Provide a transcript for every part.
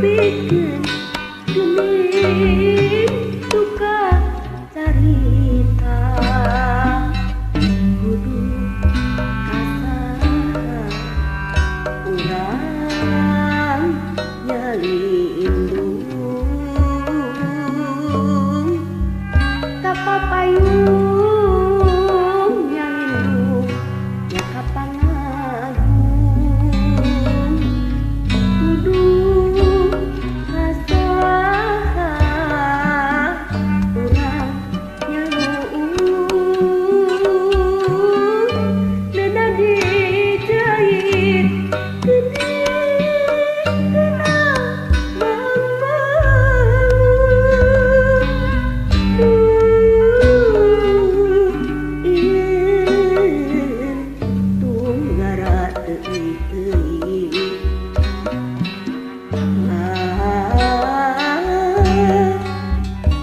Pikeun geuning duka carita kudu kasaha urang nyalindung ka papayung nyalindung nya ka pangagung kudu kasaha urang nyaluung nena dijait geuning kena bang-bang. Duh, ieu tunggara teuing-teuing.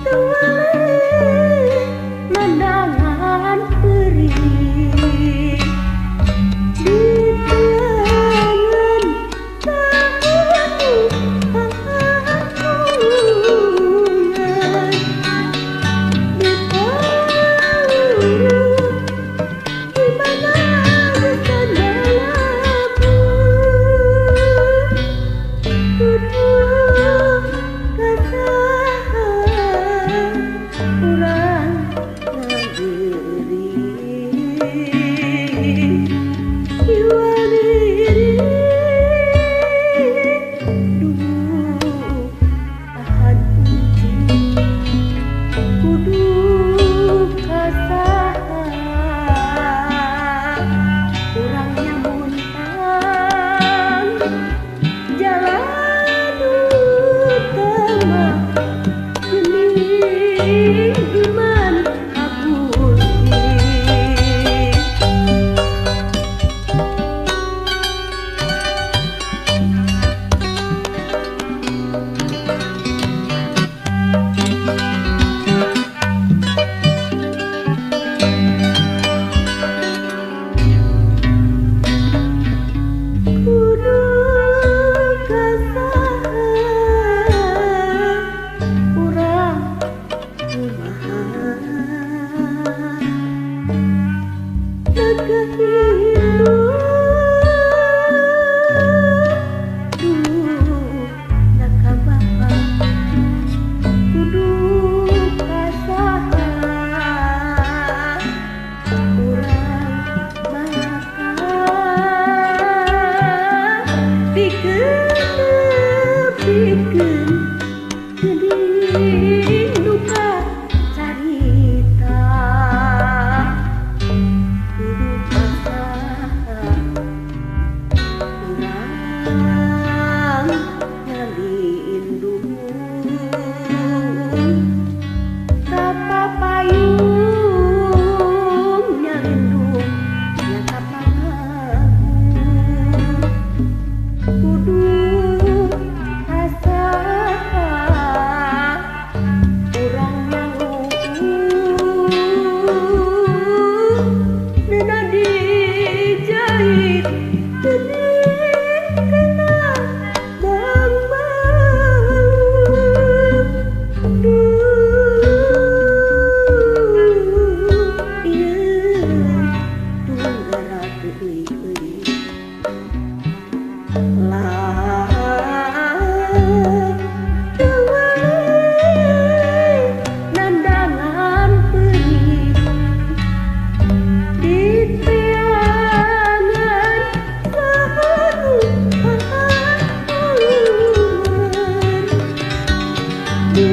Teu waleh nandangan perih di tangan sahanu agungan di paurut di mana sandalaku kudu kasaha urang ngageuring iwaliri. Duh, tahan uji kudu kasaha urang nyamuntang jalan utama geuning iman ka Gusti. Kudu kasaha urang kumaha teu kahilu. Duh, na ka bapa kudu kasaha urang bakal pikeun geuning duka carita kudu kasaha urang nyalindung ka papayung nyalindung nya ka pangagung kudu kasaha urang nyaluung nena dijait geuning kena bang-bang. Duh, ieu tunggara teuing-teuing. Lah, teu waleh nandangan perih di teangan sahanu agungan di